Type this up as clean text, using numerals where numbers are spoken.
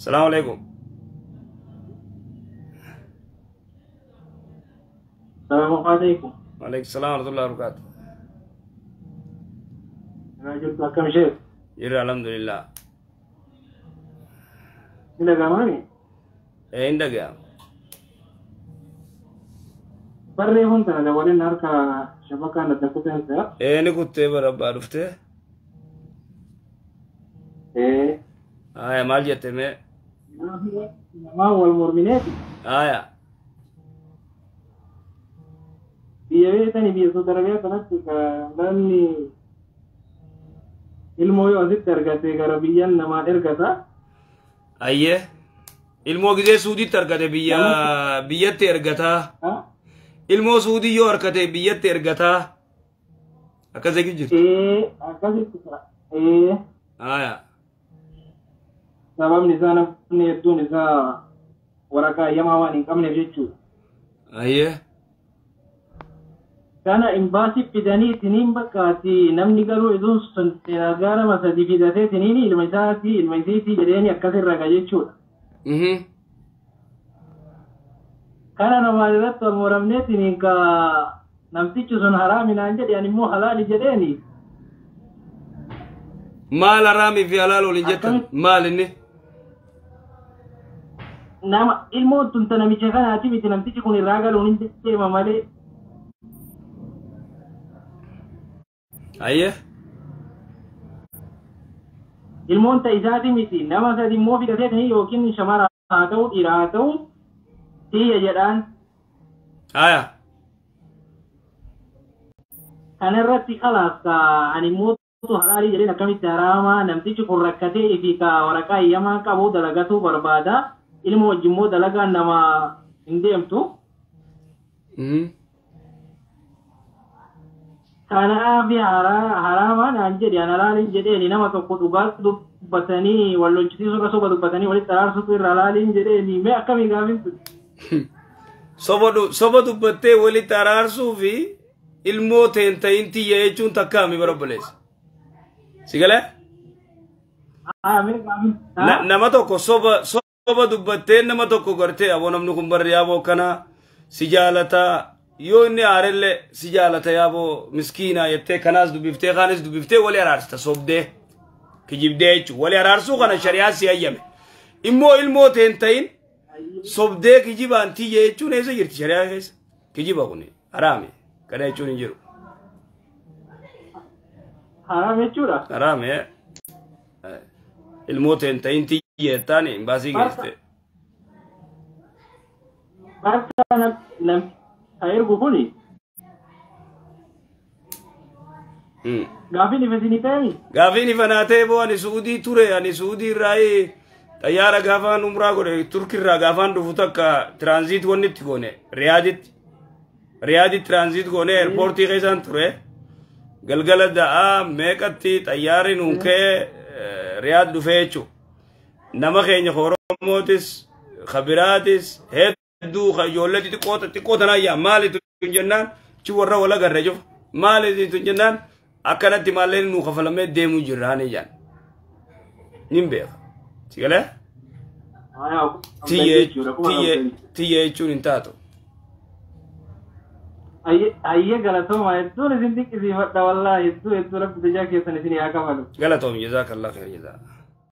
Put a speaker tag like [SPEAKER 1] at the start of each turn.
[SPEAKER 1] Salaamu alaikum.
[SPEAKER 2] Salaamu alaikum.
[SPEAKER 1] Waalaikum salaam warahmatullahi wabarakatuh.
[SPEAKER 2] Jirtu akkam ishee?
[SPEAKER 1] Jirra alhamdulillah.
[SPEAKER 2] Ni dhaga'amaami?
[SPEAKER 1] Ee hin dhaga'ama.
[SPEAKER 2] Barree hunda dabaleen harka shabakaan adda kuteen.
[SPEAKER 1] Ee ni kuttee barabbaa dhuftee?
[SPEAKER 2] Ee.
[SPEAKER 1] Aya maal jette mee?
[SPEAKER 2] Namaa wal mormineeti.
[SPEAKER 1] Aya.
[SPEAKER 2] Biyya beektanii biyya Saudi Arabiyaa kanatti namni ilmoo yoo asitti argate gara biyyan namaan ergata.
[SPEAKER 1] Ayyee. Ilmoo gisee Suudiitti argate biyyatti ergataa. Ilmoo Suudii yoo argate biyyatti ergataa. Akkas eegi jirti.
[SPEAKER 2] Ee akkasitti. Ee.
[SPEAKER 1] Aya.
[SPEAKER 2] Sababni isaa namni hedduun isaa waraqaa ayyamaa waan hin qabneef jechuudha.
[SPEAKER 1] Ayyee.
[SPEAKER 2] Kana imbaasii fidanii tiniin bakkaati namni garuu iduun sun gara sadi fidatee tiniin ilma isaatii ilma isiitii jedheeni akkasirra raga jechuudha. Kana namaan irratti wal moramnee tiniin ka namtichi sun haraaminaan jedhe ani immoo halaali jedheeni.
[SPEAKER 1] Maal haraamii fi halaal waliin jettan maal inni?
[SPEAKER 2] Nama ilmoon tun ta namicha kanaati miti namtichi kun irraa galuun hin deema malee.
[SPEAKER 1] Ayyee.
[SPEAKER 2] Ilmoon ta isaati miti nama sadi immoo fidatee yookiin shamara haa ta'u dhiira haa ta'u tiyya jedhaan.
[SPEAKER 1] Aya.
[SPEAKER 2] Kana irratti khalaas ani immoo halaalii jedheen akkamitti haraamaa namtichi kun rakkatee fi ka waraqaa ayyamaa qabu dalagatuu barbaada. Ilma wajjin immoo dalagaan nama hin deemtu. Kanaaf haraamaa naan jedhe an halaaliin jedheeni nama tokko dhugaa dubbatanii wal lolchisiisuu irra soba dubbatanii walitti araarsuutu irra halaaliin jedheeni mee akkamii gaafin tun?
[SPEAKER 1] Soba dubbattee walitti araarsuu fi ilmoo teen ta'in tiyya jechuun takkaami bara obboleessa. Si galee? Nama tokko soba dubbattee nama tokko gartee aboo namni kun barri yaaboo kana si jaalataa yoo inni aarellee si jaalata yaaboo miskiinaa jettee kanaas dubbiftee kaanis dubbiftee wali araarsita sobdee kijibdee jechuudha. Wali araarsuu kana shari'aa si hayyame. Immoo ilmoo teen ta'in sobdee kijibaan tiyya jechuun eessa jirti shari'aa keessa? Kijiba kun haraami. Kana jechuun hin jiru.
[SPEAKER 2] Haraam jechuudha?
[SPEAKER 1] Haraami. Ilmoo teen ta'in tiyya jettaan imbaasii geessite.
[SPEAKER 2] Barka nam ergu kuni. Gaafiin ifa isinii ta'e?
[SPEAKER 1] Gaafiin ifa naa ta'e boo ani Suudii ture ani Suudii irraa xayyaara gaafaan umraa godhe Turkirraa gaafaan dhufu takka tiraanziit wanni itti goone Riyaaditti. Riyaaditti tiraanziit goone eerpoortii keessaan ture. Galgala da'aa meeqatti xayyaarri nuun ka'ee Riyaad dhufee jechuudha. Nama keenya Oromootis Khabiraatis hedduu ijoollee xixiqqoo tanaa yaa maalitu hin jennaan chi warra wal agarre jiru maalitu hin jennaan akkanatti maalleen nuu kafalamee deemuu jirra ni jaan. Nin beeka. Si galee? Tiyya jechuun hin taatu.
[SPEAKER 2] Ayyee galatooma hedduun isin dinqisiifadha wallaahi hedduu hedduu rabbi tajaa keessan isin haa kafalu.
[SPEAKER 1] Galatoom jazaakallah khair jazaa.